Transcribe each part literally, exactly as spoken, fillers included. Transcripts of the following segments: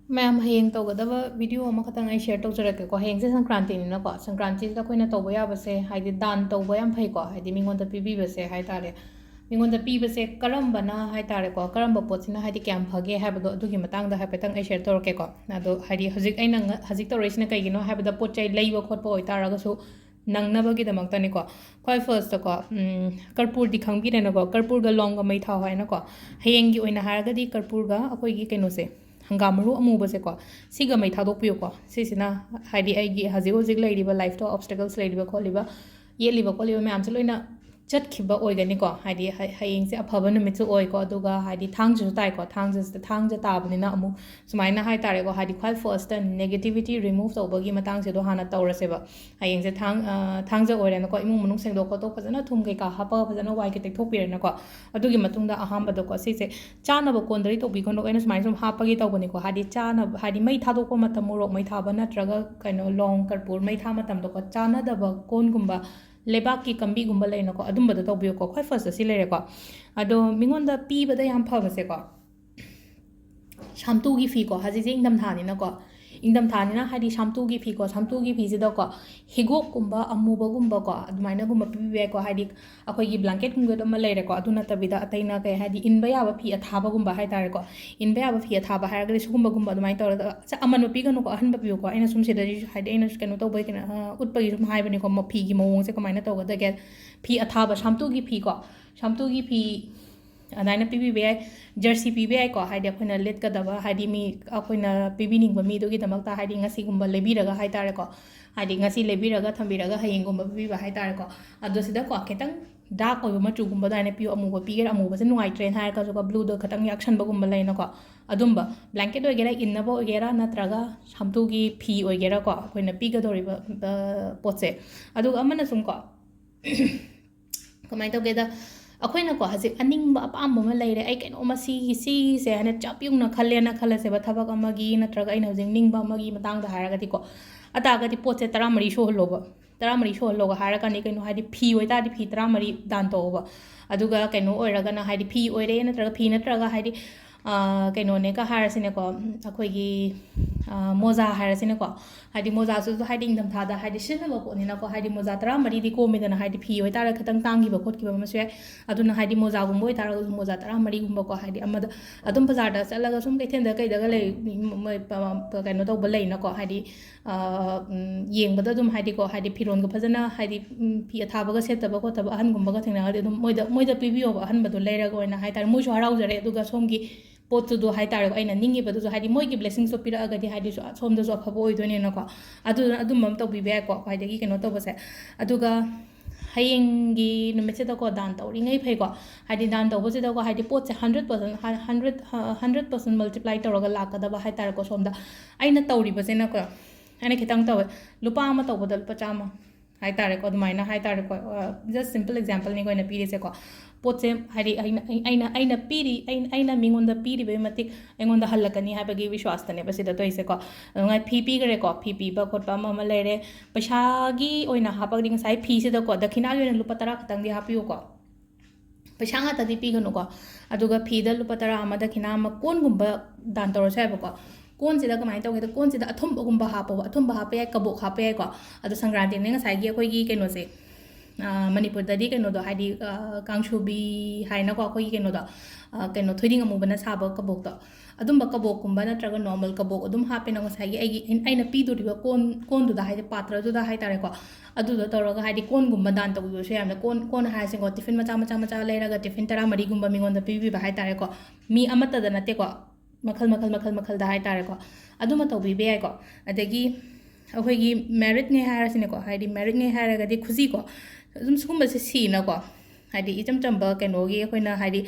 ꯃꯌꯥꯝ, ꯍꯌꯦꯡ ꯇꯧꯒꯗꯕ video ꯑꯃꯈꯛꯇꯪ ꯑꯩ share ꯇꯧꯖꯔꯛꯀꯦꯀꯣ꯫ ꯍꯌꯦꯡꯁꯦ ꯁꯪꯀ꯭ꯔꯥꯟꯇꯤꯅꯤꯅꯀꯣ, ꯁꯪꯀ꯭ꯔꯥꯟꯇꯤꯁꯤꯗ ꯑꯩꯈꯣꯏꯅ ꯇꯧꯕ ꯌꯥꯕꯁꯦ, ꯍꯥꯏꯗꯤ ꯗꯥꯟ ꯇꯧꯕ ꯌꯥꯝ ꯐꯩꯀꯣ, ꯍꯥꯏꯗꯤ ꯃꯤꯉꯣꯟꯗ ꯄꯤꯕꯤꯕꯁꯦ ꯍꯥꯏ ꯇꯥꯔꯦ꯫ ꯃꯤꯉꯣꯟꯗ ꯄꯤꯕꯁꯦ ꯀꯔꯝꯕꯅ ꯍꯥꯏ ꯇꯥꯔꯦꯀꯣ, ꯀꯔꯝꯕ ꯄꯣꯠꯁꯤꯅ ꯍꯥꯏꯗꯤ ꯀꯌꯥꯝ ꯐꯒꯦ ꯍꯥꯏꯕꯗꯣ, ꯑꯗꯨꯒꯤ ꯃꯇꯥꯡꯗ ꯍꯥꯏꯐꯦꯠꯇꯪ ꯑꯩ share ꯇꯧꯔꯛꯀꯦꯀꯣ꯫ ꯑꯗꯣ ꯍꯥꯏꯗꯤ ꯍꯧꯖꯤꯛ ꯑꯩꯅ ꯉ-, ꯍꯧꯖꯤꯛ ꯇꯧꯔꯛꯏꯁꯤꯅ ꯀꯩꯒꯤꯅꯣ ꯍꯥꯏꯕꯗ, ꯄꯣꯠ ꯆꯩ ꯂꯩꯕ ꯈꯣꯠꯄ ꯑꯣꯏꯇꯥꯔꯒꯁꯨ ꯅꯪꯅꯕꯒꯤꯗꯃꯛꯇꯅꯤꯀꯣ꯫ ꯈ꯭ꯋꯥꯏ firstꯇꯀꯣ, ꯎꯝ, ꯀꯔꯄꯨꯔꯗꯤ ꯈꯪꯕꯤꯔꯦꯅꯀꯣ, ꯀꯔꯄꯨꯔꯒ ꯂꯣꯡꯒ ꯃꯩ ꯊꯥꯎ ꯍꯥꯏꯅꯀꯣ꯫ ꯍꯌꯦꯡꯒꯤ ꯑꯣꯏꯅ ꯍꯥꯏꯔꯒꯗꯤ ꯀꯔꯄꯨꯔꯒ ꯑꯩꯈꯣꯏꯒꯤ ꯀꯩꯅꯣꯁꯦ, ꯍꯪꯒꯥꯝ ꯃꯔꯨ ꯑꯃꯨꯕꯁꯦꯀꯣ, ꯁꯤꯒ ꯃꯩ ꯊꯥꯗꯣꯛꯄꯤꯌꯨꯀꯣ꯫ ꯁꯤꯁꯤꯅ ꯍꯥꯏꯗꯤ ꯑꯩꯒꯤ ꯍꯧꯖꯤꯛ ꯍꯧꯖꯤꯛ ꯂꯩꯔꯤꯕ lifeꯇꯣ obstacles ꯂꯩꯔꯤꯕ ꯈꯣꯠꯂꯤꯕ, ꯌꯦꯠꯂꯤꯕ ꯈꯣꯠꯂꯤꯕ ꯃꯌꯥꯝꯁꯦ ꯂꯣꯏꯅ ꯆꯠꯈꯤꯕ ꯑꯣꯏꯒꯅꯤꯀꯣ꯫ ꯍꯥꯏꯗꯤ ꯍ-, ꯍꯌꯦꯡꯁꯦ ꯑꯐꯕ ꯅꯨꯃꯤꯠꯁꯨ ꯑꯣꯏꯀꯣ, ꯑꯗꯨꯒ ꯍꯥꯏꯗꯤ ꯊꯥꯡꯖꯁꯨ ꯇꯥꯏꯀꯣ, ꯊꯥꯡꯖꯁꯤꯗ, ꯊꯥꯡꯖ ꯇꯥꯕꯅꯤꯅ ꯑꯃꯨꯛ ꯁꯨꯃꯥꯏꯅ ꯍꯥꯏ ꯇꯥꯔꯦꯀꯣ, ꯍꯥꯏꯗꯤ ꯈ꯭ꯋꯥꯏ firstꯇ negativity remove ꯇꯧꯕꯒꯤ ꯃꯇꯥꯡꯁꯦ ꯑꯗꯣ ꯍꯥꯟꯅ ꯇꯧꯔꯁꯦꯕ꯫ ꯍꯌꯦꯡꯁꯦ ꯊꯥꯡ-, ꯑ, ꯊꯥꯡꯖ ꯑꯣꯏꯔꯦꯅꯀꯣ, ꯏꯃꯨꯡ ꯃꯅꯨꯡ ꯁꯦꯡꯗꯣꯛ ꯈꯣꯠꯇꯣꯛ ꯐꯖꯅ ꯊꯨꯝ ꯀꯩꯀꯥ ꯍꯥꯞꯄꯒ ꯐꯖꯅ ꯋꯥꯏ ꯀꯩ ꯇꯩꯊꯣꯛꯄꯤꯔꯦꯅꯀꯣ꯫ ꯑꯗꯨꯒꯤ ꯃꯇꯨꯡꯗ ꯑꯍꯥꯟꯕꯗꯀꯣ, ꯁꯤꯁꯦ ꯆꯥꯅꯕ ꯀꯣꯟꯗꯗꯤ ꯇꯧꯕꯤꯒꯅꯨ, ꯑꯩꯅ ꯁꯨꯃꯥꯏꯅ ꯁꯨꯝ ꯍꯥꯞꯄꯒꯤ ꯇꯧꯕꯅꯤꯀꯣ꯫ ꯍꯥꯏꯗꯤ ꯆꯥꯅꯕ, ꯍꯥꯏꯗꯤ ꯃꯩ ꯊꯥꯗꯣꯛꯄ ꯃꯇꯝ, ꯃꯣꯔꯣꯛ ꯃꯩ ꯊꯥꯕ ꯅꯠꯇ꯭ꯔꯒ ꯀꯩꯅꯣ ꯂꯣꯡ ꯀꯔꯄꯨꯔ ꯃꯩ ꯊꯥ ꯃꯇꯝꯗꯀꯣ, ꯆꯥꯅꯗꯕ ꯀꯣꯟꯒꯨꯝꯕ, ꯂꯩꯕꯥꯛꯀꯤ ꯀꯝꯕꯤꯒꯨꯝꯕ ꯂꯩꯅꯀꯣ, ꯑꯗꯨꯝꯕꯗ ꯇꯧꯕꯤꯌꯨꯀꯣ꯫ ꯈ꯭ꯋꯥꯏ firstꯇ ꯁꯤ ꯂꯩꯔꯦꯀꯣ꯫ ꯑꯗꯣ ꯃꯤꯉꯣꯟꯗ ꯄꯤꯕꯗ ꯌꯥꯝ ꯐꯕꯁꯦꯀꯣ, ꯁꯥꯝꯇꯨꯒꯤ ꯐꯤꯀꯣ, ꯍꯧꯖꯤꯛꯁꯦ ꯏꯪꯊꯝꯊꯥꯅꯤꯅꯀꯣ, ꯏꯪꯊꯝꯊꯥꯅꯤꯅ ꯍꯥꯏꯗꯤ ꯁꯥꯝꯇꯨꯒꯤ ꯐꯤꯀꯣ, ꯁꯥꯝꯇꯨꯒꯤ ꯐꯤꯁꯤꯗꯀꯣ, ꯍꯤꯒꯣꯛꯀꯨꯝꯕ, ꯑꯃꯨꯕꯒꯨꯝꯕꯀꯣ, ꯑꯗꯨꯃꯥꯏꯅꯒꯨꯝꯕ ꯄꯤꯕꯤꯕ ꯌꯥꯏꯀꯣ꯫ ꯍꯥꯏꯗꯤ ꯑꯩꯈꯣꯏꯒꯤ blanket ꯀꯨꯝꯕꯗ ꯑꯃ ꯂꯩꯔꯦꯀꯣ, ꯑꯗꯨ ꯅꯠꯇꯕꯤꯗ ꯑꯇꯩꯅ ꯀꯩ ꯍꯥꯏꯗꯤ ꯏꯟꯕ ꯌꯥꯕ ꯐꯤ ꯑꯊꯥꯕꯒꯨꯝꯕ ꯍꯥꯏ ꯇꯥꯔꯦꯀꯣ, ꯏꯟꯕ ꯌꯥꯕ ꯐꯤ ꯑꯊꯥꯕ ꯍꯥꯏꯔꯒꯗꯤ ꯁꯤꯒꯨꯝꯕꯒꯨꯝꯕ ꯑꯗꯨꯃꯥꯏꯅ ꯇꯧꯔꯒ, ꯁꯦ, ꯑꯃꯟꯕ ꯄꯤꯒꯅꯨꯀꯣ, ꯑꯍꯟꯕ ꯄꯤꯌꯨꯀꯣ꯫ ꯑꯩꯅ ꯁꯨꯝ ꯁꯤꯗ ꯍꯥꯏꯗꯤ ꯑꯩꯅ ꯀꯩꯅꯣ ꯇꯧꯕꯒꯤ, ꯀꯩꯅꯣ, ꯑ, ꯎꯠꯄꯒꯤ ꯁꯨꯝ ꯍꯥꯏꯕꯅꯤꯀꯣ, ꯃ-, ꯐꯤꯒꯤ ꯃꯑꯣꯡꯁꯦ ꯀꯃꯥꯏꯅ ꯇꯧꯒꯗꯒꯦ꯫ ꯐꯤ ꯑꯊꯥꯕ, ꯁꯥꯝꯇꯨꯒꯤ ꯐꯤꯀꯣ, ꯁꯥꯝꯇꯨꯒꯤ ꯐꯤ ꯑꯗꯨꯃꯥꯏꯅ ꯄꯤꯕꯤꯕ ꯌꯥꯏ꯫ Jersey ꯄꯤꯕ ꯌꯥꯏꯀꯣ, ꯍꯥꯏꯗꯤ ꯑꯩꯈꯣꯏꯅ ꯂꯤꯠꯀꯗꯕ, ꯍꯥꯏꯗꯤ ꯃꯤ ꯑꯩꯈꯣꯏꯅ ꯄꯤꯕꯤꯅꯤꯡꯕ ꯃꯤꯗꯨꯒꯤꯗꯃꯛꯇ, ꯍꯥꯏꯗꯤ ꯉꯁꯤꯒꯨꯝꯕ ꯂꯩꯕꯤꯔꯒ ꯍꯥꯏ ꯇꯥꯔꯦꯀꯣ, ꯍꯥꯏꯗꯤ ꯉꯁꯤ ꯂꯩꯕꯤꯔꯒ ꯊꯝꯕꯤꯔꯒ ꯍꯌꯦꯡꯒꯨꯝꯕ ꯄꯤꯕꯤꯕ ꯍꯥꯏ ꯇꯥꯔꯦꯀꯣ꯫ ꯑꯗꯣ ꯁꯤꯗꯀꯣ ꯈꯤꯇꯪ dark ꯑꯣꯏꯕ ꯃꯆꯨꯒꯨꯝꯕ ꯑꯗꯨꯃꯥꯏꯅ ꯄꯤꯌꯨ꯫ ꯑꯃꯨꯕ ꯄꯤꯒꯦꯔꯥ, ꯑꯃꯨꯕꯁꯦ ꯅꯨꯡꯉꯥꯏꯇ꯭ꯔꯦꯅ ꯍꯥꯏꯔꯒꯁꯨꯀꯣ, blueꯗ ꯈꯤꯇꯪ ꯌꯥꯛꯁꯟꯕꯒꯨꯝꯕ ꯂꯩꯅꯀꯣ, ꯑꯗꯨꯝꯕ blanket ꯑꯣꯏꯒꯦꯔꯥ, ꯏꯟꯅꯕ ꯑꯣꯏꯒꯦꯔꯥ, ꯅꯠꯇ꯭ꯔꯒ ꯁꯥꯝꯇꯨꯒꯤ ꯐꯤ ꯑꯣꯏꯒꯦꯔꯥꯀꯣ, ꯑꯩꯈꯣꯏꯅ ꯄꯤꯒꯗꯧꯔꯤꯕ, ꯑ, ꯄꯣꯠꯁꯦ꯫ ꯑꯗꯨꯒ ꯑꯃꯅ ꯁꯨꯝꯀꯣ, ꯀꯃꯥꯏꯅ ꯇꯧꯒꯦꯗ, ꯑꯩꯈꯣꯏꯅꯀꯣ ꯍꯧꯖꯤꯛ ꯑꯅꯤꯡꯕ ꯑꯄꯥꯝꯕ ꯑꯃ ꯂꯩꯔꯦ, ꯑꯩ ꯀꯩꯅꯣꯝꯃ ꯁꯤꯒꯤ, ꯁꯤꯁꯦ ꯍꯥꯏꯅ ꯆꯞ ꯌꯨꯡꯅ ꯈꯜꯂꯦꯅ ꯈꯜꯂꯁꯦꯕ, ꯊꯕꯛ ꯑꯃꯒꯤ ꯅꯠꯇ꯭ꯔꯒ ꯑꯩꯅ ꯍꯧꯖꯤꯛ ꯅꯤꯡꯕ ꯑꯃꯒꯤ ꯃꯇꯥꯡꯗ ꯍꯥꯏꯔꯒꯗꯤꯀꯣ꯫ ꯑꯇꯥꯔꯒꯗꯤ ꯄꯣꯠꯁꯦ ꯇꯔꯥꯃꯔꯤ ꯁꯨꯍꯜꯂꯣꯕ, ꯇꯔꯥꯃꯔꯤ ꯁꯨꯍꯜꯂꯣꯒ ꯍꯥꯏꯔꯛꯀꯅꯤ꯫ ꯀꯩꯅꯣ ꯍꯥꯏꯗꯤ ꯐꯤ ꯑꯣꯏꯇꯥꯔꯗꯤ ꯐꯤ ꯇꯔꯥꯃꯔꯤ ꯗꯥꯟ ꯇꯧꯑꯣꯕ꯫ ꯑꯗꯨꯒ ꯀꯩꯅꯣ ꯑꯣꯏꯔꯒꯅ, ꯍꯥꯏꯗꯤ ꯐꯤ ꯑꯣꯏꯔꯦ ꯅꯠꯇ꯭ꯔꯒ ꯐꯤ ꯅꯠꯇ꯭ꯔꯒ ꯍꯥꯏꯗꯤ ꯑꯥ, ꯀꯩꯅꯣꯅꯦꯒ ꯍꯥꯏꯔꯁꯤꯅꯦꯀꯣ, ꯑꯩꯈꯣꯏꯒꯤ, ꯑꯥ, ꯃꯣꯖꯥ ꯍꯥꯏꯔꯁꯤꯅꯦꯀꯣ, ꯍꯥꯏꯗꯤ ꯃꯣꯖꯥꯁꯤꯁꯨ ꯍꯥꯏꯗꯤ ꯏꯪꯊꯝꯊꯥꯗ ꯍꯥꯏꯗꯤ ꯁꯤꯖꯤꯟꯅꯕ ꯄꯣꯠꯅꯤꯅꯀꯣ, ꯍꯥꯏꯗꯤ ꯃꯣꯖꯥ ꯇꯔꯥꯃꯔꯤꯗꯤ ꯀꯣꯝꯃꯤꯗꯅ, ꯍꯥꯏꯗꯤ ꯐꯤ ꯑꯣꯏꯇꯥꯔꯒꯗꯤ ꯈꯤꯇꯪ ꯇꯥꯡꯈꯤꯕ ꯈꯣꯠꯈꯤꯕ ꯑꯃꯁꯨ ꯌꯥꯏ꯫ ꯑꯗꯨꯅ ꯍꯥꯏꯗꯤ ꯃꯣꯖꯥꯒꯨꯝꯕ ꯑꯣꯏꯇꯥꯔꯒꯁꯨ ꯃꯣꯖꯥ ꯇꯔꯥꯃꯔꯤꯒꯨꯝꯕꯀꯣ, ꯍꯥꯏꯗꯤ ꯑꯃꯗ ꯑꯗꯨꯝ ꯕꯖꯥꯔꯗ ꯆꯠꯂꯒ ꯁꯨꯝ ꯀꯩꯊꯦꯜꯗ ꯀꯩꯗꯒ ꯂꯩ, ꯃꯣꯏ ꯄ-, ꯀꯩꯅꯣ ꯇꯧꯕ ꯂꯩꯅꯀꯣ, ꯍꯥꯏꯗꯤ, ꯑꯥ, ꯎꯝ, ꯌꯦꯡꯕꯗ ꯑꯗꯨꯝ ꯍꯥꯏꯗꯤꯀꯣ, ꯍꯥꯏꯗꯤ ꯐꯤꯔꯣꯟꯒ ꯐꯖꯅ ꯍꯥꯏꯗꯤ, ꯎꯝ, ꯐꯤ ꯑꯊꯥꯕꯒ ꯁꯦꯠꯇꯕ ꯈꯣꯠꯇꯕ ꯑꯍꯟꯒꯨꯝꯕꯒ ꯊꯦꯡꯅꯔꯗꯤ ꯑꯗꯨꯝ ꯃꯣꯏꯗ, ꯃꯣꯏꯗ ꯄꯤꯕꯤꯌꯣꯕ, ꯑꯍꯟꯕꯗꯣ ꯂꯩꯔꯒ ꯑꯣꯏꯅ ꯍꯥꯏꯇꯥꯔꯦ꯫ ꯃꯣꯏꯁꯨ ꯍꯔꯥꯎꯖꯔꯦ, ꯑꯗꯨꯒ ꯁꯣꯝꯒꯤ ꯄꯣꯠꯇꯨꯗꯣ ꯍꯥꯏꯇꯥꯔꯦꯀꯣ, ꯑꯩꯅ ꯅꯤꯡꯉꯤꯕꯗꯨꯁꯨ ꯍꯥꯏꯗꯤ ꯃꯣꯏꯒꯤ blessings ꯇꯣ ꯄꯤꯔꯛꯑꯒꯗꯤ ꯍꯥꯏꯗꯤ ꯁꯣ-, ꯁꯣꯝꯗꯁꯨ ꯑꯐꯕ ꯑꯣꯏꯗꯣꯏꯅꯦꯅꯀꯣ꯫ ꯑꯗꯨꯗꯨꯅ ꯑꯗꯨꯝꯕ ꯑꯃ ꯇꯧꯕꯤꯕ ꯌꯥꯏꯀꯣ, ꯈ꯭ꯋꯥꯏꯗꯒꯤ ꯀꯩꯅꯣ ꯇꯧꯕꯁꯦ꯫ ꯑꯗꯨꯒ ꯍꯌꯦꯡꯒꯤ ꯅꯨꯃꯤꯠꯁꯤꯗꯀꯣ ꯗꯥꯟ ꯇꯧꯔꯤꯉꯩ ꯐꯩꯀꯣ, ꯍꯥꯏꯗꯤ ꯗꯥꯟ ꯇꯧꯕꯁꯤꯗꯀꯣ ꯍꯥꯏꯗꯤ ꯄꯣꯠꯁꯦ hundred percent, ꯍ-, hundred, ꯍ-, hundred percent multiply ꯇꯧꯔꯒ ꯂꯥꯛꯀꯗꯕ ꯍꯥꯏꯇꯥꯔꯦꯀꯣ꯫ ꯁꯣꯝꯗ ꯑꯩꯅ ꯇꯧꯔꯤꯕꯁꯤꯅꯀꯣ, ꯑꯩꯅ ꯈꯤꯇꯪ ꯇꯧꯋꯦ, ꯂꯨꯄꯥ ꯑꯃ ꯇꯧꯕꯗ ꯂꯨꯄꯥ ꯆꯥꯝꯃ ꯍꯥꯏꯇꯥꯔꯦꯀꯣ, ꯑꯗꯨꯃꯥꯏꯅ ꯍꯥꯏꯇꯥꯔꯦꯀꯣ꯫ ꯑ, just simple example ꯅꯤꯀꯣ ꯑꯩꯅ ꯄꯤꯔꯤꯁꯦꯀꯣ꯫ ꯄꯣꯠꯁꯦ ꯍꯥꯏꯗꯤ ꯑꯩꯅ, ꯑꯩ-, ꯑꯩꯅ, ꯑꯩꯅ ꯄꯤꯔꯤ, ꯑꯩꯅ, ꯑꯩꯅ ꯃꯤꯉꯣꯟꯗ ꯄꯤꯔꯤꯕꯩ ꯃꯇꯤꯛ ꯑꯩꯉꯣꯟꯗ ꯍꯜꯂꯛꯀꯅꯤ ꯍꯥꯏꯕꯒꯤ ꯋꯤꯁ꯭ꯋꯥꯁꯇꯅꯦꯕ ꯁꯤꯗ ꯇꯧꯔꯤꯁꯦꯀꯣ꯫ ꯑꯗꯨꯅ ꯐꯤ ꯄꯤꯈ꯭ꯔꯦꯀꯣ, ꯐꯤ ꯄꯤꯕ ꯈꯣꯠꯄ ꯑꯃ ꯑꯃ ꯂꯩꯔꯦ꯫ ꯄꯩꯁꯥꯒꯤ ꯑꯣꯏꯅ ꯍꯥꯞꯄꯒꯗꯤ ꯉꯁꯥꯏ ꯐꯤꯁꯤꯗꯀꯣ ꯗꯈꯤꯅꯥꯒꯤ ꯑꯣꯏꯅ ꯂꯨꯄꯥ ꯇꯔꯥ ꯈꯛꯇꯪꯗꯤ ꯍꯥꯞꯄꯤꯌꯨꯀꯣ꯫ ꯄꯩꯁꯥ ꯉꯥꯛꯇꯗꯤ ꯄꯤꯒꯅꯨꯀꯣ꯫ ꯑꯗꯨꯒ ꯐꯤꯗ ꯂꯨꯄꯥ ꯇꯔꯥ ꯑꯃ ꯗꯈꯤꯅꯥ ꯑꯃ ꯀꯣꯟꯒꯨꯝꯕ ꯗꯥꯟ ꯇꯧꯔꯁꯨ ꯌꯥꯏꯕꯀꯣ꯫ ꯀꯣꯟꯁꯤꯗ ꯀꯃꯥꯏꯅ ꯇꯧꯒꯦꯗ, ꯀꯣꯟꯁꯤꯗ ꯑꯊꯨꯝꯕꯒꯨꯝꯕ ꯍꯥꯞꯄꯣꯕ, ꯑꯊꯨꯝꯕ ꯍꯥꯞꯄ ꯌꯥꯏ, ꯀꯕꯣꯛ ꯍꯥꯞꯄ ꯌꯥꯏꯀꯣ꯫ ꯑꯗꯣ ꯁꯪꯀ꯭ꯔꯥꯟꯇꯤꯅꯦ ꯉꯁꯥꯏꯒꯤ ꯑꯩꯈꯣꯏꯒꯤ ꯀꯩꯅꯣꯁꯦ, ꯑ, ꯃꯅꯤꯄꯨꯔꯗꯗꯤ ꯀꯩꯅꯣꯗꯣ ꯍꯥꯏꯗꯤ, ꯑ, ꯀꯥꯡꯁꯨꯕꯤ ꯍꯥꯏꯅꯀꯣ, ꯑꯩꯈꯣꯏꯒꯤ ꯀꯩꯅꯣꯗꯣ, ꯑ, ꯀꯩꯅꯣ ꯊꯣꯏꯗꯤꯡ ꯑꯃꯨꯕꯅ ꯁꯥꯕ ꯀꯕꯣꯛꯇꯣ, ꯑꯗꯨꯝꯕ ꯀꯕꯣꯛꯀꯨꯝꯕ ꯅꯠꯇ꯭ꯔꯒ normal ꯀꯕꯣꯛ ꯑꯗꯨꯝ ꯍꯥꯞꯄꯦꯅ ꯉꯁꯥꯏꯒꯤ ꯑꯩꯒꯤ ꯑꯩꯅ ꯄꯤꯗꯣꯔꯤꯕ ꯀꯣꯟ, ꯀꯣꯟꯗꯨꯗ ꯍꯥꯏꯗꯤ ꯄꯥꯇ꯭ꯔꯗꯨꯗ ꯍꯥꯏꯇꯥꯔꯦꯀꯣ꯫ ꯑꯗꯨꯗꯣ ꯇꯧꯔꯒ ꯍꯥꯏꯗꯤ ꯀꯣꯟꯒꯨꯝꯕ ꯗꯥꯟ ꯇꯧꯕꯤꯕꯁꯨ ꯌꯥꯝꯅ ꯀꯣꯟ, ꯀꯣꯟ ꯍꯥꯏꯔꯁꯤꯀꯣ, ꯇꯤꯐꯤꯟ ꯃꯆꯥ ꯃꯆꯥ ꯃꯆꯥ ꯂꯩꯔꯒ ꯇꯤꯐꯤꯟ ꯇꯔꯥꯃꯔꯤꯒꯨꯝꯕ ꯃꯤꯉꯣꯟꯗ ꯄꯤꯕꯤꯕ ꯍꯥꯏꯇꯥꯔꯦꯀꯣ꯫ ꯃꯤ ꯑꯃꯠꯇꯗ ꯅꯠꯇꯦꯀꯣ, ꯃꯈꯜ ꯃꯈꯜ ꯃꯈꯜ ꯃꯈꯜꯗ ꯍꯥꯏꯇꯥꯔꯦꯀꯣ꯫ ꯑꯗꯨꯃ ꯇꯧꯕꯤꯕ ꯌꯥꯏꯀꯣ꯫ ꯑꯗꯒꯤ ꯑꯩꯈꯣꯏꯒꯤ ꯃꯦꯔꯤꯠꯅꯦ ꯍꯥꯏꯔꯁꯤꯅꯦꯀꯣ, ꯍꯥꯏꯗꯤ ꯃꯦꯔꯤꯠꯅꯦ ꯍꯥꯏꯔꯒꯗꯤ ꯈꯨꯖꯤꯀꯣ, ꯑꯗꯨꯝ ꯁꯤꯒꯨꯝꯕꯁꯦ ꯁꯤꯅꯀꯣ, ꯍꯥꯏꯗꯤ ꯏꯆꯝ ꯆꯝꯕ ꯀꯩꯅꯣꯒꯤ ꯑꯩꯈꯣꯏꯅ ꯍꯥꯏꯗꯤ,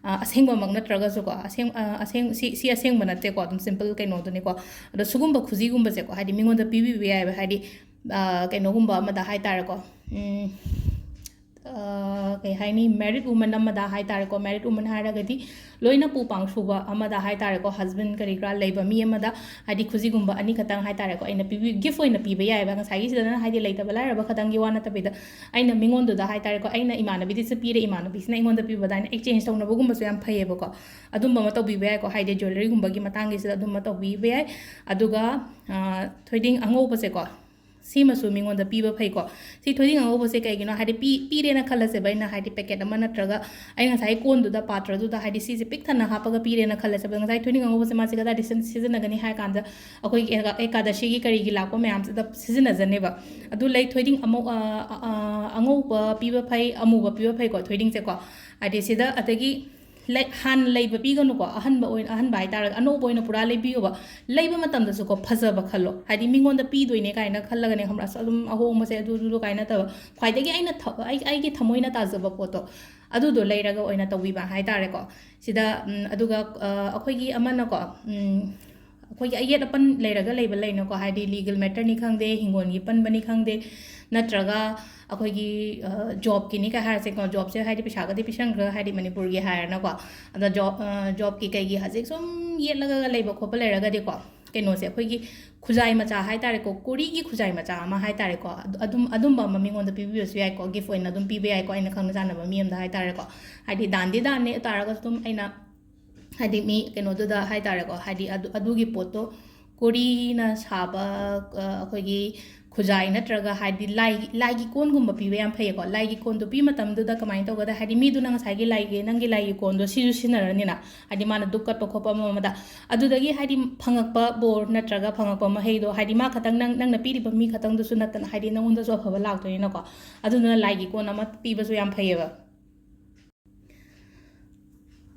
ꯑ, ꯑꯁꯦꯡꯕꯃꯛ ꯅꯠꯇ꯭ꯔꯒꯁꯨꯀꯣ, ꯑꯁꯦꯡ-, ꯑ, ꯑꯁꯦꯡ-, ꯁꯤ, ꯁꯤ ꯑꯁꯦꯡꯕ ꯅꯠꯇꯦꯀꯣ, ꯑꯗꯨꯝ simple ꯀꯩꯅꯣꯗꯨꯅꯤꯀꯣ꯫ ꯑꯗꯣ ꯁꯤꯒꯨꯝꯕ ꯈꯨꯖꯤꯒꯨꯝꯕꯁꯦꯀꯣ, ꯍꯥꯏꯗꯤ ꯃꯤꯉꯣꯟꯗ ꯄꯤꯕꯤꯕ ꯌꯥꯏꯑꯕ, ꯍꯥꯏꯗꯤ, ꯑ, ꯀꯩꯅꯣꯒꯨꯝꯕ ꯑꯃꯗ ꯍꯥꯏꯇꯥꯔꯦꯀꯣ, ꯎꯝ, ꯑ, ꯀꯩ ꯍꯥꯏꯅꯤ, married woman ꯑꯃꯗ ꯍꯥꯏ ꯇꯥꯔꯦꯀꯣ, married woman ꯍꯥꯏꯔꯒꯗꯤ ꯂꯣꯏꯅ ꯄꯨ ꯄꯥꯡ ꯁꯨꯕ ꯑꯃꯗ ꯍꯥꯏ ꯇꯥꯔꯦꯀꯣ, husband ꯀꯔꯤ ꯀꯔꯥ ꯂꯩꯕ ꯃꯤ ꯑꯃꯗ, ꯍꯥꯏꯗꯤ ꯈꯨꯖꯤꯒꯨꯝꯕ ꯑꯅꯤꯈꯛꯇꯪ ꯍꯥꯏ ꯇꯥꯔꯦꯀꯣ, ꯑꯩꯅ ꯄꯤꯕꯤ-, gift ꯑꯣꯏꯅ ꯄꯤꯕ ꯌꯥꯏꯑꯕ꯫ ꯉꯁꯥꯏꯒꯤꯁꯤꯗꯅ ꯍꯥꯏꯗꯤ ꯂꯩꯇꯕ ꯂꯥꯏꯔꯕ ꯈꯛꯇꯪꯒꯤ ꯋꯥ ꯅꯠꯇꯕꯤꯗ, ꯑꯩꯅ ꯃꯤꯉꯣꯟꯗꯨꯗ ꯍꯥꯏ ꯇꯥꯔꯦꯀꯣ, ꯑꯩꯅ ꯏꯃꯥꯟꯅꯕꯤꯗꯁꯨ ꯄꯤꯔꯦ, ꯏꯃꯥꯟꯅꯕꯤꯁꯤꯅ ꯑꯩꯉꯣꯟꯗ ꯄꯤꯕ, ꯑꯗꯨꯃꯥꯏꯅ exchange ꯇꯧꯅꯕꯒꯨꯝꯕꯁꯨ ꯌꯥꯝ ꯐꯩꯌꯦꯕꯀꯣ꯫ ꯑꯗꯨꯝꯕ ꯑꯃ ꯇꯧꯕꯤꯕ ꯌꯥꯏꯀꯣ, ꯍꯥꯏꯗꯤ jewelleryꯒꯨꯝꯕꯒꯤ ꯃꯇꯥꯡꯒꯤꯁꯤꯗ ꯑꯗꯨꯝꯕ ꯇꯧꯕꯤꯕ ꯌꯥꯏ꯫ ꯑꯗꯨꯒ, ꯑ, ꯊꯣꯏꯗꯤꯡ ꯑꯉꯧꯕꯁꯦꯀꯣ, ꯁꯤꯃꯁꯨ ꯃꯤꯉꯣꯟꯗ ꯄꯤꯕ ꯐꯩꯀꯣ꯫ ꯁꯤ ꯊꯣꯏꯗꯤꯡ ꯑꯉꯧꯕꯁꯦ ꯀꯩꯒꯤꯅꯣ ꯍꯥꯏꯗꯤ ꯄꯤ-, ꯄꯤꯔꯦꯅ ꯈꯜꯂꯁꯦꯕ, ꯑꯩꯅ ꯍꯥꯏꯗꯤ packet ꯑꯃ ꯅꯠꯇ꯭ꯔꯒ ꯑꯩ ꯉꯁꯥꯏ ꯀꯣꯟꯗꯨꯗ, ꯄꯥꯇ꯭ꯔꯗꯨꯗ ꯍꯥꯏꯗꯤ ꯁꯤꯁꯦ ꯄꯤꯛ ꯊꯟꯅ ꯍꯥꯞꯄꯒ ꯄꯤꯔꯦꯅ ꯈꯜꯂꯁꯦꯕ꯫ ꯉꯁꯥꯏ ꯊꯣꯏꯗꯤꯡ ꯑꯉꯧꯕꯁꯦ ꯃꯥꯁꯦ ꯀꯗꯥꯏꯗ ꯁꯤꯖꯤꯟ-, ꯁꯤꯖꯤꯟꯅꯒꯅꯤ ꯍꯥꯏ ꯀꯥꯟꯗ, ꯑꯩꯈꯣꯏꯒꯤ ꯑꯦꯀꯥ-, ꯑꯦꯀꯥꯗꯁꯤꯒꯤ ꯀꯔꯤꯒꯤ ꯂꯥꯛꯄ ꯃꯌꯥꯝꯁꯤꯗ ꯁꯤꯖꯤꯟꯅꯖꯅꯦꯕ꯫ ꯑꯗꯨ ꯂꯩ, ꯊꯣꯏꯗꯤꯡ ꯑꯃꯧ-, ꯑ, ꯑ, ꯑ, ꯑꯉꯧꯕ ꯄꯤꯕ ꯐꯩ, ꯑꯃꯨꯕ ꯄꯤꯕ ꯐꯩꯀꯣ, ꯊꯣꯏꯗꯤꯡꯁꯦꯀꯣ꯫ ꯍꯥꯏꯗꯤ ꯁꯤꯗ ꯑꯗꯒꯤ ꯂꯩ-, ꯍꯥꯟꯅ ꯂꯩꯕ ꯄꯤꯒꯅꯨꯀꯣ, ꯑꯍꯟꯕ ꯑꯣꯏꯅ, ꯑꯍꯟꯕ ꯍꯥꯏꯇꯥꯔꯒ ꯑꯅꯧꯕ ꯑꯣꯏꯅ ꯄꯨꯔꯥ ꯂꯩꯕꯤꯌꯣꯕ꯫ ꯂꯩꯕ ꯃꯇꯝꯗꯁꯨꯀꯣ ꯐꯖꯕ ꯈꯜꯂꯣ, ꯍꯥꯏꯗꯤ ꯃꯤꯉꯣꯟꯗ ꯄꯤꯗꯣꯏꯅꯦ ꯀꯥꯏꯅ ꯈꯜꯂꯒꯅꯦ, ꯈꯪꯕ꯭ꯔꯥ? ꯑꯁ, ꯑꯗꯨꯝ ꯑꯍꯣꯡꯕꯁꯦ ꯑꯗꯨ, ꯑꯗꯨ, ꯑꯗꯨ ꯀꯥꯏꯅ ꯅꯠꯇꯕ, ꯈ꯭ꯋꯥꯏꯗꯒꯤ ꯑꯩꯅ ꯊ-, ꯑꯩ, ꯑꯩꯒꯤ ꯊꯃꯣꯏꯅ ꯇꯥꯖꯕ ꯄꯣꯠꯇꯣ, ꯑꯗꯨꯗꯣ ꯂꯩꯔꯒ ꯑꯣꯏꯅ ꯇꯧꯕꯤꯕ ꯍꯥꯏꯇꯥꯔꯦꯀꯣ꯫ ꯁꯤꯗ, ꯎꯝ, ꯑꯗꯨꯒ, ꯑ, ꯑꯩꯈꯣꯏꯒꯤ ꯑꯃꯅꯀꯣ, ꯎꯝ, ꯑꯩꯈꯣꯏꯒꯤ ꯑꯌꯦꯠ ꯑꯄꯟ ꯂꯩꯔꯒ ꯂꯩꯕ ꯂꯩꯅꯀꯣ, ꯍꯥꯏꯗꯤ legal matterꯅꯤ ꯈꯪꯗꯦ, ꯍꯤꯡꯒꯣꯜꯒꯤ ꯄꯟꯕꯅꯤ ꯈꯪꯗꯦ, ꯅꯠꯇ꯭ꯔꯒ ꯑꯩꯈꯣꯏꯒꯤ, ꯑ, jobꯀꯤꯅꯤ ꯀꯥꯏ ꯍꯥꯏꯔꯁꯦꯀꯣ, jobꯁꯦ ꯍꯥꯏꯗꯤ ꯄꯩꯁꯥꯒꯗꯤ ꯄꯤꯁꯟꯈ꯭ꯔ, ꯍꯥꯏꯗꯤ ꯃꯅꯤꯄꯨꯔꯒꯤ ꯍꯥꯏꯔꯅꯀꯣ꯫ ꯑꯗ job, ꯑ, jobꯀꯤ ꯀꯩꯒꯤ ꯍꯧꯖꯤꯛ ꯁꯨꯝ ꯌꯦꯠꯂꯒ ꯂꯩꯕ ꯈꯣꯠꯄ ꯂꯩꯔꯒꯗꯤꯀꯣ, ꯀꯩꯅꯣꯁꯦ, ꯑꯩꯈꯣꯏꯒꯤ ꯈꯨꯖꯥꯏ ꯃꯆꯥ ꯍꯥꯏꯇꯥꯔꯦꯀꯣ, ꯀꯣꯔꯤꯒꯤ ꯈꯨꯖꯥꯏ ꯃꯆꯥ ꯑꯃ ꯍꯥꯏꯇꯥꯔꯦꯀꯣ, ꯑꯗꯨ-, ꯑꯗꯨꯝ, ꯑꯗꯨꯝꯕ ꯑꯃ ꯃꯤꯉꯣꯟꯗ ꯄꯤꯕꯤꯕꯁꯨ ꯌꯥꯏꯀꯣ, gift ꯑꯣꯏꯅ ꯑꯗꯨꯝ ꯄꯤꯕ ꯌꯥꯏꯀꯣ, ꯑꯩꯅ ꯈꯪꯅ ꯆꯥꯟꯅꯕ ꯃꯤ ꯑꯃꯗ ꯍꯥꯏꯇꯥꯔꯦꯀꯣ꯫ ꯍꯥꯏꯗꯤ ꯗꯥꯟꯗꯤ ꯗꯥꯟꯅꯦ ꯇꯥꯔꯒꯁꯨ ꯑꯗꯨꯝ ꯑꯩꯅ ꯍꯥꯏꯗꯤ ꯃꯤ ꯀꯩꯅꯣꯗꯨꯗ ꯍꯥꯏꯇꯥꯔꯦꯀꯣ, ꯍꯥꯏꯗꯤ ꯑꯗꯨ, ꯑꯗꯨꯒꯤ ꯄꯣꯠꯇꯣ ꯀꯣꯔꯤꯅ ꯁꯥꯕ, ꯑ, ꯑꯩꯈꯣꯏꯒꯤ ꯈꯨꯖꯥꯏ ꯅꯠꯇ꯭ꯔꯒ ꯍꯥꯏꯗꯤ ꯂꯥꯏꯒꯤ, ꯂꯥꯏꯒꯤ ꯀꯣꯟꯒꯨꯝꯕ ꯄꯤꯕ ꯌꯥꯝ ꯐꯩꯌꯦꯀꯣ꯫ ꯂꯥꯏꯒꯤ ꯀꯣꯟꯗꯣ ꯄꯤꯕ ꯃꯇꯝꯗꯨꯗ ꯀꯃꯥꯏꯅ ꯇꯧꯒꯗ, ꯍꯥꯏꯗꯤ ꯃꯤꯗꯨꯅ ꯉꯁꯥꯏꯒꯤ ꯂꯥꯏꯒꯤ, ꯅꯪꯒꯤ ꯂꯥꯏꯒꯤ ꯀꯣꯟꯗꯣ ꯁꯤꯁꯨ ꯁꯤꯖꯤꯟꯅꯔꯅꯤꯅ, ꯍꯥꯏꯗꯤ ꯃꯥꯅ ꯗꯨꯛ ꯀꯠꯄ ꯈꯣꯠꯄ ꯑꯃ ꯑꯃꯗ, ꯑꯗꯨꯗꯒꯤ ꯍꯥꯏꯗꯤ ꯐꯪꯉꯛꯄ ꯕꯣꯔ ꯅꯠꯇ꯭ꯔꯒ ꯐꯪꯉꯛꯄ ꯃꯍꯩꯗꯣ, ꯍꯥꯏꯗꯤ ꯃꯥ ꯈꯛꯇꯪ, ꯅꯪ, ꯅꯪꯅ ꯄꯤꯔꯤꯕ ꯃꯤ ꯈꯛꯇꯪꯗꯨꯁꯨ ꯅꯠꯇꯅ, ꯍꯥꯏꯗꯤ ꯅꯪꯉꯣꯟꯗꯁꯨ ꯑꯐꯕ ꯂꯥꯛꯇꯣꯏꯅꯤꯅꯀꯣ꯫ ꯑꯗꯨꯗꯨꯅ ꯂꯥꯏꯒꯤ ꯀꯣꯟ ꯑꯃ ꯄꯤꯕꯁꯨ ꯌꯥꯝ ꯐꯩꯌꯦꯕ꯫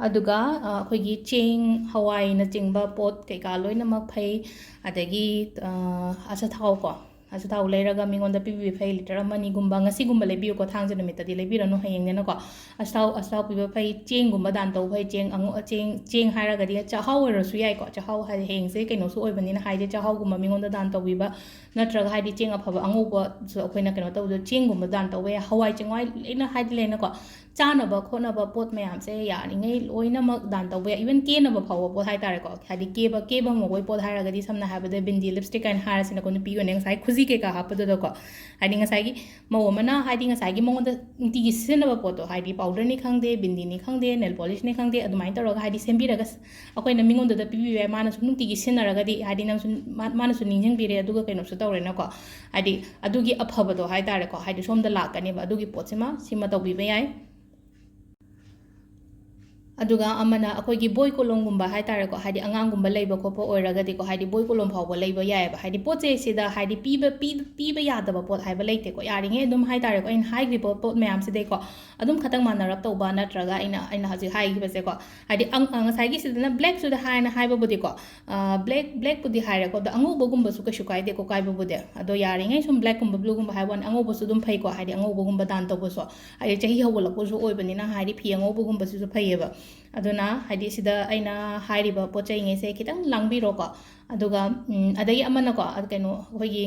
ꯑꯗꯨꯒ, ꯑ, ꯑꯩꯈꯣꯏꯒꯤ ꯆꯦꯡ, ꯍꯋꯥꯏꯅꯆꯤꯡꯕ ꯄꯣꯠ ꯀꯩꯀꯥ ꯂꯣꯏꯅꯃꯛ ꯐꯩ꯫ ꯑꯗꯒꯤ, ꯑ, ꯑꯆꯥꯊꯥꯎ ꯀꯣ, ꯑꯆꯥꯊꯥꯎ ꯂꯩꯔꯒ ꯃꯤꯉꯣꯟꯗ ꯄꯤꯕꯤꯕ ꯐꯩ, ꯂꯤꯇꯔ ꯑꯃ ꯑꯅꯤꯒꯨꯝꯕ꯫ ꯉꯁꯤꯒꯨꯝꯕ ꯂꯩꯕꯤꯌꯨꯀꯣ, ꯊꯥꯡꯖ ꯅꯨꯃꯤꯠꯇꯗꯤ ꯂꯩꯕꯤꯔꯅꯨ, ꯍꯌꯦꯡꯅꯦꯅꯀꯣ꯫ ꯑꯆꯥꯊꯥꯎ, ꯑꯆꯥꯊꯥꯎ ꯄꯤꯕ ꯐꯩ, ꯆꯦꯡꯒꯨꯝꯕ ꯗꯥꯟ ꯇꯧꯕ ꯐꯩ꯫ ꯆꯦꯡ ꯑꯉꯧ-, ꯆꯦꯡ, ꯆꯦꯡ ꯍꯥꯏꯔꯒꯗꯤ ꯆꯥꯛꯍꯥꯎ ꯑꯣꯏꯔꯁꯨ ꯌꯥꯏꯀꯣ꯫ ꯆꯥꯛꯍꯥꯎ ꯍꯥꯏꯗꯤ ꯍꯌꯦꯡꯁꯦ ꯀꯩꯅꯣꯁꯨ ꯑꯣꯏꯕꯅꯤꯅ, ꯍꯥꯏꯗꯤ ꯆꯥꯛꯍꯥꯎꯒꯨꯝꯕ ꯃꯤꯉꯣꯟꯗ ꯗꯥꯟ ꯇꯧꯕꯤꯕ, ꯅꯠꯇ꯭ꯔꯒ ꯍꯥꯏꯗꯤ ꯆꯦꯡ ꯑꯐꯕ ꯑꯉꯧꯕꯁꯨ ꯑꯩꯈꯣꯏꯅ ꯀꯩꯅꯣ ꯇꯧꯕꯗꯣ, ꯆꯦꯡꯒꯨꯝꯕ ꯗꯥꯟ ꯇꯧꯕ ꯌꯥꯏ꯫ ꯍꯋꯥꯏ ꯆꯦꯡꯋꯥꯏ ꯂꯣꯏꯅ ꯍꯥꯏꯗꯤ ꯂꯩꯅꯀꯣ, ꯆꯥꯅꯕ ꯈꯣꯠꯅꯕ ꯄꯣꯠ ꯃꯌꯥꯝꯁꯦ ꯌꯥꯔꯤꯉꯩ ꯂꯣꯏꯅꯃꯛ ꯗꯥꯟ ꯇꯧꯕ ꯌꯥꯏ꯫ Even ꯀꯦꯅꯕ ꯐꯥꯎꯕ ꯄꯣꯠ ꯍꯥꯏꯇꯥꯔꯦꯀꯣ, ꯍꯥꯏꯗꯤ ꯀꯦꯕ, ꯀꯦꯕ ꯍꯧꯕꯒꯤ ꯄꯣꯠ ꯍꯥꯏꯔꯒꯗꯤ ꯁꯝꯅ ꯍꯥꯏꯔꯕꯗ ꯕꯤꯟꯗꯤ ꯂꯤꯞꯁꯇꯤꯛ ꯀꯥꯏꯅ ꯍꯥꯏꯔꯁꯤꯅꯀꯣ, ꯅꯨꯄꯤꯒꯤ ꯑꯣꯏꯅ ꯉꯁꯥꯏ ꯈꯨꯖꯤ ꯀꯩꯀꯥ ꯍꯥꯞꯄꯗꯨꯗꯀꯣ, ꯍꯥꯏꯗꯤ ꯉꯁꯥꯏꯒꯤ ꯃꯧ ꯑꯃꯅ ꯍꯥꯏꯗꯤ ꯉꯁꯥꯏꯒꯤ ꯃꯉꯣꯟꯗ ꯅꯨꯡꯇꯤꯒꯤ ꯁꯤꯖꯤꯟꯅꯕ ꯄꯣꯠꯇꯣ, ꯍꯥꯏꯗꯤ ꯄꯥꯎꯗꯔꯅꯤ ꯈꯪꯗꯦ, ꯕꯤꯟꯗꯤꯅꯤ ꯈꯪꯗꯦ, ꯅꯦꯜ ꯄꯣꯂꯤꯁꯅꯤ ꯈꯪꯗꯦ, ꯑꯗꯨꯃꯥꯏꯅ ꯇꯧꯔꯒ ꯍꯥꯏꯗꯤ ꯁꯦꯝꯕꯤꯔꯒ ꯁ-, ꯑꯩꯈꯣꯏꯅ ꯃꯤꯉꯣꯟꯗꯗ ꯄꯤꯕꯤꯕ ꯌꯥꯏ꯫ ꯃꯥꯅꯁꯨ ꯅꯨꯡꯇꯤꯒꯤ ꯁꯤꯖꯤꯟꯅꯔꯒꯗꯤ ꯍꯥꯏꯗꯤ ꯅꯪꯁꯨ, ꯃꯥ-, ꯃꯥꯅꯁꯨ ꯅꯤꯡꯁꯤꯡꯕꯤꯔꯦ, ꯑꯗꯨꯒ ꯀꯩꯅꯣꯁꯨ ꯇꯧꯔꯦꯅꯀꯣ, ꯍꯥꯏꯗꯤ ꯑꯗꯨꯒꯤ ꯑꯐꯕꯗꯣ ꯍꯥꯏꯇꯥꯔꯦꯀꯣ, ꯍꯥꯏꯗꯤ ꯁꯣꯝꯗ ꯂꯥꯛꯀꯅꯦꯕ꯫ ꯑꯗꯨꯒꯤ ꯄꯣꯠꯁꯤꯃ, ꯁꯤꯃ ꯇꯧꯕꯤꯕ ꯌꯥꯏ꯫ ꯑꯗꯨꯒ ꯑꯃꯅ ꯑꯩꯈꯣꯏꯒꯤ ꯕꯣꯏ ꯀꯣꯂꯣꯝꯒꯨꯝꯕ ꯍꯥꯏꯇꯥꯔꯦꯀꯣ, ꯍꯥꯏꯗꯤ ꯑꯉꯥꯡꯒꯨꯝꯕ ꯂꯩꯕ ꯈꯣꯠꯄ ꯑꯣꯏꯔꯒꯗꯤꯀꯣ, ꯍꯥꯏꯗꯤ ꯕꯣꯏ ꯀꯣꯂꯣꯝ ꯐꯥꯎꯕ ꯂꯩꯕ ꯌꯥꯏꯑꯕ꯫ ꯍꯥꯏꯗꯤ ꯄꯣꯠ ꯆꯩꯁꯤꯗ ꯍꯥꯏꯗꯤ ꯄꯤꯕ, ꯄꯤ-, ꯄꯤꯕ ꯌꯥꯗꯕ ꯄꯣꯠ ꯍꯥꯏꯕ ꯂꯩꯇꯦꯀꯣ꯫ ꯌꯥꯔꯤꯉꯩ ꯑꯗꯨꯝ ꯍꯥꯏꯇꯥꯔꯦꯀꯣ, ꯑꯩꯅ ꯍꯥꯏꯈ꯭ꯔꯤꯕ ꯄꯣꯠ ꯃꯌꯥꯝꯁꯤꯗꯩꯀꯣ ꯑꯗꯨꯝ ꯈꯇꯪ ꯃꯥꯟꯅꯔꯞ ꯇꯧꯕ, ꯅꯠꯇ꯭ꯔꯒ ꯑꯩꯅ, ꯑꯩꯅ ꯍꯧꯖꯤꯛ ꯍꯥꯏꯈꯤꯕꯁꯦꯀꯣ, ꯍꯥꯏꯗꯤ ꯑꯪ-, ꯑ, ꯉꯁꯥꯏꯒꯤꯁꯤꯗꯅ ꯕ꯭ꯂꯦꯛꯁꯨꯗ ꯍꯥꯏꯅ ꯍꯥꯏꯕꯕꯨꯗꯤꯀꯣ, ꯑ, ꯕ꯭ꯂꯦꯛ, ꯕ꯭ꯂꯦꯛꯄꯨꯗꯤ ꯍꯥꯏꯔꯦꯀꯣ, ꯑꯗꯣ ꯑꯉꯧꯕꯒꯨꯝꯕꯁꯨ ꯀꯩꯁꯨ ꯀꯥꯏꯗꯦꯀꯣ ꯀꯥꯏꯕꯕꯨꯗꯤ꯫ ꯑꯗꯣ ꯌꯥꯔꯤꯉꯩ ꯁꯨꯝ ꯕ꯭ꯂꯦꯛꯀꯨꯝꯕ, ꯕ꯭ꯂꯨꯒꯨꯝꯕ ꯍꯥꯏꯕ ꯋꯥꯅꯤ, ꯑꯉꯧꯕꯁꯨ ꯑꯗꯨꯝ ꯐꯩꯀꯣ, ꯍꯥꯏꯗꯤ ꯑꯉꯧꯕꯒꯨꯝꯕ ꯗꯥꯟ ꯇꯧꯕꯁꯨ꯫ ꯍꯥꯏꯗꯤ ꯆꯍꯤ ꯍꯧꯒꯠꯂꯛꯄꯁꯨ ꯑꯣꯏꯕꯅꯤꯅ ꯍꯥꯏꯗꯤ ꯐꯤ ꯑꯉꯧꯕꯒꯨꯝꯕꯁꯤꯁꯨ ꯐꯩꯌꯦꯕ꯫ ꯑꯗꯨꯅ ꯍꯥꯏꯗꯤ ꯁꯤꯗ ꯑꯩꯅ ꯍꯥꯏꯔꯤꯕ ꯄꯣꯠ ꯆꯩꯉꯩꯁꯦ ꯈꯤꯇꯪ ꯂꯥꯡꯕꯤꯔꯣꯀꯣ꯫ ꯑꯗꯨꯒ, ꯎꯝ, ꯑꯗꯒꯤ ꯑꯃꯅꯀꯣ, ꯑ, ꯀꯩꯅꯣ, ꯑꯩꯈꯣꯏꯒꯤ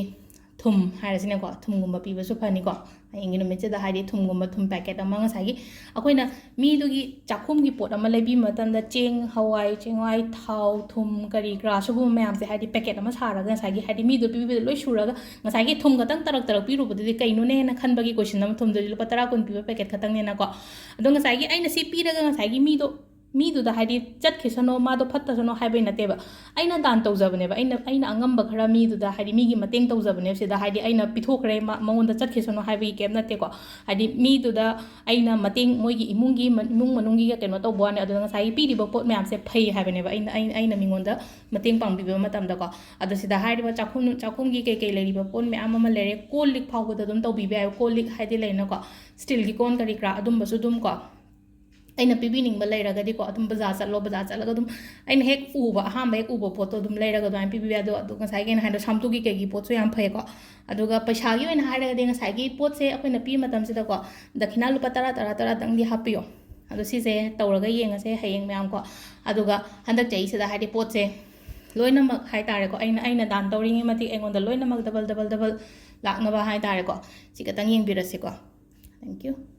ꯊꯨꯝ ꯍꯥꯏꯔꯁꯤꯅꯦꯀꯣ, ꯊꯨꯝꯒꯨꯝꯕ ꯄꯤꯕꯁꯨ ꯐꯅꯤꯀꯣ꯫ ꯍꯌꯦꯡꯒꯤ ꯅꯨꯃꯤꯠꯁꯤꯗ ꯍꯥꯏꯗꯤ ꯊꯨꯝꯒꯨꯝꯕ, ꯊꯨꯝ ꯄꯦꯀꯦꯠ ꯑꯃ ꯉꯁꯥꯏꯒꯤ ꯑꯩꯈꯣꯏꯅ ꯃꯤꯗꯨꯒꯤ ꯆꯥꯛꯈꯨꯝꯒꯤ ꯄꯣꯠ ꯑꯃ ꯂꯩꯕꯤꯕ ꯃꯇꯝꯗ ꯆꯦꯡ, ꯍꯋꯥꯏ ꯆꯦꯡꯋꯥꯏ, ꯊꯥꯎ, ꯊꯨꯝ, ꯀꯔꯤ ꯀꯔꯥ ꯁꯤꯒꯨꯝꯕ ꯃꯌꯥꯝꯁꯦ ꯍꯥꯏꯗꯤ ꯄꯦꯀꯦꯠ ꯑꯃ ꯁꯥꯔꯒ ꯉꯁꯥꯏꯒꯤ ꯍꯥꯏꯗꯤ ꯃꯤꯗꯣ ꯄꯤꯕꯤꯕꯗ ꯂꯣꯏ ꯁꯨꯔꯒ ꯉꯁꯥꯏꯒꯤ ꯊꯨꯝ ꯈꯛꯇꯪ ꯇꯔꯛ ꯇꯔꯛ ꯄꯤꯔꯨꯕꯗꯨꯗꯤ ꯀꯩꯅꯣꯅꯦꯅ ꯈꯟꯕꯒꯤ ꯀꯣꯏꯁꯟ ꯑꯃ, ꯊꯨꯝꯗꯨꯗꯤ ꯂꯨꯄꯥ ꯇꯔꯥ ꯀꯨꯟ ꯄꯤꯕ ꯄꯦꯀꯦꯠ ꯈꯛꯇꯪꯅꯦꯅꯀꯣ꯫ ꯑꯗꯣ ꯉꯁꯥꯏꯒꯤ ꯑꯩꯅ ꯁꯤ ꯄꯤꯔꯒ ꯉꯁꯥꯏꯒꯤ ꯃꯤꯗꯣ, ꯃꯤꯗꯨꯗ ꯍꯥꯏꯗꯤ ꯆꯠꯈꯤꯁꯅꯣ, ꯃꯥꯗꯣ ꯐꯠꯇꯁꯅꯣ ꯍꯥꯏꯕꯩ ꯅꯠꯇꯦꯕ꯫ ꯑꯩꯅ ꯗꯥꯟ ꯇꯧꯖꯕꯅꯦꯕ, ꯑꯩꯅ, ꯑꯩꯅ ꯑꯉꯝꯕ ꯈꯔ ꯃꯤꯗꯨꯗ ꯍꯥꯏꯗꯤ ꯃꯤꯒꯤ ꯃꯇꯦꯡ ꯇꯧꯖꯕꯅꯦꯕ ꯁꯤꯗ, ꯍꯥꯏꯗꯤ ꯑꯩꯅ ꯄꯤꯊꯣꯛꯈ꯭ꯔꯦ, ꯃꯥ-, ꯃꯉꯣꯟꯗ ꯆꯠꯈꯤꯁꯅꯣ ꯍꯥꯏꯕꯒꯤ ꯀꯩꯝ ꯅꯠꯇꯦꯀꯣ꯫ ꯍꯥꯏꯗꯤ ꯃꯤꯗꯨꯗ ꯑꯩꯅ ꯃꯇꯦꯡ, ꯃꯣꯏꯒꯤ ꯏꯃꯨꯡꯒꯤ ꯃ-, ꯏꯃꯨꯡ ꯃꯅꯨꯡꯒꯤꯒ ꯀꯩꯅꯣ ꯇꯧꯕ ꯋꯥꯅꯤ꯫ ꯑꯗꯨꯅ ꯉꯁꯥꯏꯒꯤ ꯄꯤꯔꯤꯕ ꯄꯣꯠ ꯃꯌꯥꯝꯁꯦ ꯐꯩ ꯍꯥꯏꯕꯅꯦꯕ ꯑꯩꯅ, ꯑꯩꯅ, ꯑꯩꯅ ꯃꯤꯉꯣꯟꯗ ꯃꯇꯦꯡ ꯄꯥꯡꯕꯤꯕ ꯃꯇꯝꯗꯀꯣ꯫ ꯑꯗꯣ ꯁꯤꯗ ꯍꯥꯏꯔꯤꯕ ꯆꯥꯛꯈꯨꯝ, ꯆꯥꯛꯈꯨꯝꯒꯤ ꯀꯩꯀꯩ ꯂꯩꯔꯤꯕ ꯄꯣꯠ ꯃꯌꯥꯝ ꯑꯃ ꯂꯩꯔꯦ꯫ ꯀꯣꯜ ꯂꯤꯛ ꯐꯥꯎꯕꯗ ꯑꯗꯨꯝ ꯇꯧꯕꯤꯕ ꯌꯥꯏ꯫ ꯀꯣꯜ ꯂꯤꯛ ꯍꯥꯏꯗꯤ ꯂꯩꯅꯀꯣ, ꯁ꯭ꯇꯤꯜꯒꯤ ꯀꯣꯟ ꯀꯔꯤ ꯀꯔꯥ ꯑꯗꯨꯝꯕꯁꯨ ꯑꯗꯨꯝ ꯀꯣ, ꯑꯩꯅ ꯄꯤꯕꯤꯅꯤꯡꯕ ꯂꯩꯔꯒꯗꯤꯀꯣ, ꯑꯗꯨꯝ ꯕꯖꯥꯔ ꯆꯠꯂꯣ, ꯕꯖꯥꯔ ꯆꯠꯂꯒ ꯑꯗꯨꯝ ꯑꯩꯅ ꯍꯦꯛ ꯎꯕ, ꯑꯍꯥꯟꯕ ꯍꯦꯛ ꯎꯕ ꯄꯣꯠꯇꯣ ꯑꯗꯨꯝ ꯂꯩꯔꯒ ꯑꯗꯨꯃꯥꯏꯅ ꯄꯤꯕꯤꯕ ꯌꯥꯏ꯫ ꯑꯗꯣ, ꯑꯗꯨ ꯉꯁꯥꯏꯒꯤ ꯑꯩꯅ ꯍꯥꯏꯗꯣ ꯁꯥꯝꯇꯨꯒꯤ ꯀꯩꯒꯤ ꯄꯣꯠꯁꯨ ꯌꯥꯝ ꯐꯩꯀꯣ꯫ ꯑꯗꯨꯒ ꯄꯩꯁꯥꯒꯤ ꯑꯣꯏꯅ ꯍꯥꯏꯔꯒꯗꯤ ꯉꯁꯥꯏꯒꯤ ꯄꯣꯠꯁꯦ ꯑꯩꯈꯣꯏꯅ ꯄꯤꯕ ꯃꯇꯝꯁꯤꯗꯀꯣ, ꯗꯈꯤꯅꯥ ꯂꯨꯄꯥ ꯇꯔꯥ, ꯇꯔꯥ, ꯇꯔꯥꯗꯪꯗꯤ ꯍꯥꯞꯄꯤꯌꯣ꯫ ꯑꯗꯣ ꯁꯤꯁꯦ ꯇꯧꯔꯒ ꯌꯦꯡꯉꯁꯦ ꯍꯌꯦꯡ ꯃꯌꯥꯝꯀꯣ꯫ ꯑꯗꯨꯒ ꯍꯟꯗꯛ ꯆꯍꯤꯁꯤꯗ ꯍꯥꯏꯗꯤ ꯄꯣꯠꯁꯦ ꯂꯣꯏꯅꯃꯛ ꯍꯥꯏ ꯇꯥꯔꯦꯀꯣ, ꯑꯩꯅ, ꯑꯩꯅ ꯗꯥꯟ ꯇꯧꯔꯤꯉꯩ ꯃꯇꯤꯛ ꯑꯩꯉꯣꯟꯗ ꯂꯣꯏꯅꯃꯛ ꯗꯕꯜ, ꯗꯕꯜ, ꯗꯕꯜ ꯂꯥꯛꯅꯕ ꯍꯥꯏ ꯇꯥꯔꯦꯀꯣ꯫ ꯁꯤ ꯈꯛꯇꯪ ꯌꯦꯡꯕꯤꯔꯁꯤꯀꯣ꯫ Thank you꯫